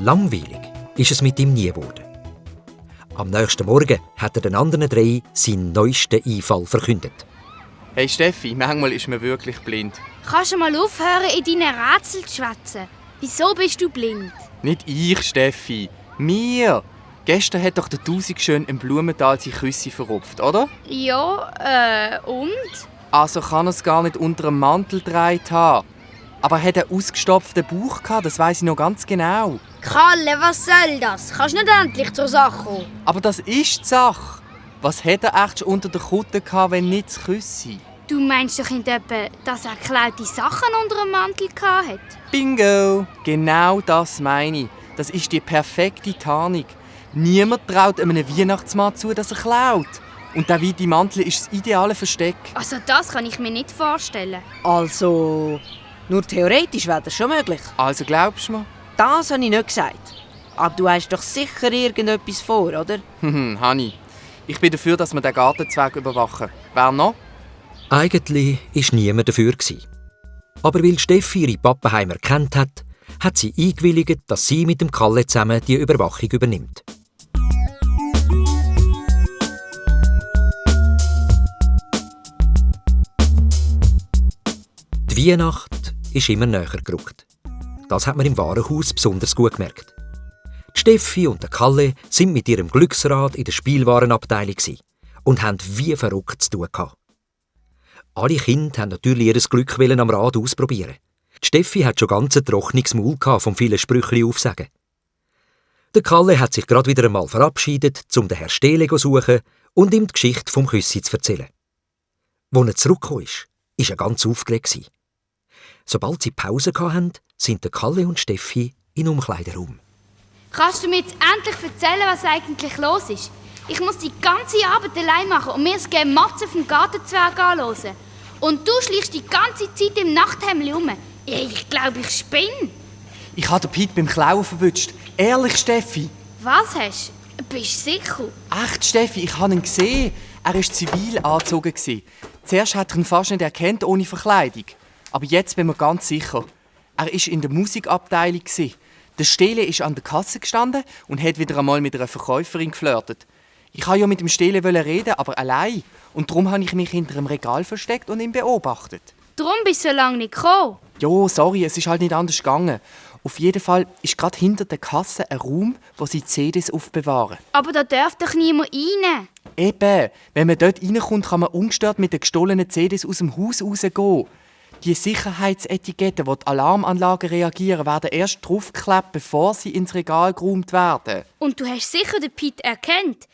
Langweilig ist es mit ihm nie geworden. Am nächsten Morgen hat er den anderen 3 seinen neuesten Einfall verkündet. Hey Steffi, manchmal ist man wirklich blind. Kannst du mal aufhören, in deinen Rätseln zu schwätzen? Wieso bist du blind? Nicht ich, Steffi. Mir. Gestern hat doch der Tausendschön im Blumenthal seine Küsse verrupft, oder? Ja, und? Also kann er es gar nicht unter dem Mantel getragen haben. Aber er hat einen ausgestopften Bauch gehabt, das weiss ich noch ganz genau. Kalle, was soll das? Kannst du nicht endlich zur Sache kommen? Aber das ist die Sache. Was hat er echt unter der Kutte gehabt, wenn nicht das Küsse? Du meinst doch nicht etwa, dass er geklaute Sachen unter dem Mantel hatte? Bingo! Genau das meine ich. Das ist die perfekte Tarnung. Niemand traut einem Weihnachtsmann zu, dass er klaut. Und der weite Mantel ist das ideale Versteck. Also das kann ich mir nicht vorstellen. Also, nur theoretisch wäre das schon möglich. Also glaubst du mir? Das habe ich nicht gesagt. Aber du hast doch sicher irgendetwas vor, oder? Hani. Ich bin dafür, dass wir den Gartenzwerg überwachen. Wer noch? Eigentlich war niemand dafür. Aber weil Steffi ihre Pappenheimer kennt hat, hat sie eingewilligt, dass sie mit dem Kalle zusammen die Überwachung übernimmt. Die Weihnacht ist immer näher gerückt. Das hat man im Warenhaus besonders gut gemerkt. Die Steffi und der Kalle sind mit ihrem Glücksrad in der Spielwarenabteilung und haben wie verrückt zu tun gehabt. Alle Kinder wollten natürlich ihr Glück am Rad ausprobieren. Die Steffi hat schon ganz ein trockenes Maul vom vielen Sprüchli aufsagen. Der Kalle hat sich gerade wieder einmal verabschiedet, um den Herrn Stele zu suchen und ihm die Geschichte vom Küssi zu erzählen. Als er zurückgekommen ist, war er ganz aufgeregt. Sobald sie Pause hatten, sind der Kalle und Steffi in den Umkleideraum. Kannst du mir jetzt endlich erzählen, was eigentlich los ist? Ich muss die ganze Arbeit allein machen und mir das Gematzen vom Gartenzwerg anhören. Und du schleichst die ganze Zeit im Nachthemdli rum. Ich glaube, ich spinne. Ich habe den Pete beim Klauen verwünscht. Ehrlich, Steffi. Was hast du? Bist du sicher? Echt, Steffi, ich habe ihn gesehen. Er war zivil angezogen. Zuerst hat er ihn fast nicht erkannt ohne Verkleidung. Aber jetzt bin ich mir ganz sicher. Er war in der Musikabteilung. Der Stele ist an der Kasse gestanden und hat wieder einmal mit einer Verkäuferin geflirtet. Ich wollte ja mit dem Stele reden, aber allein. Und darum habe ich mich hinter einem Regal versteckt und ihn beobachtet. Darum bist du so lange nicht gekommen. Jo, sorry, es ist halt nicht anders gegangen. Auf jeden Fall ist gerade hinter der Kasse ein Raum, wo sie CDs aufbewahren. Aber da darf doch niemand rein. Eben, wenn man dort reinkommt, kann man ungestört mit den gestohlenen CDs aus dem Haus rausgehen. Die Sicherheitsetiketten, die die Alarmanlagen reagieren, werden erst draufgeklebt, bevor sie ins Regal geräumt werden. Und du hast sicher den Pete erkannt.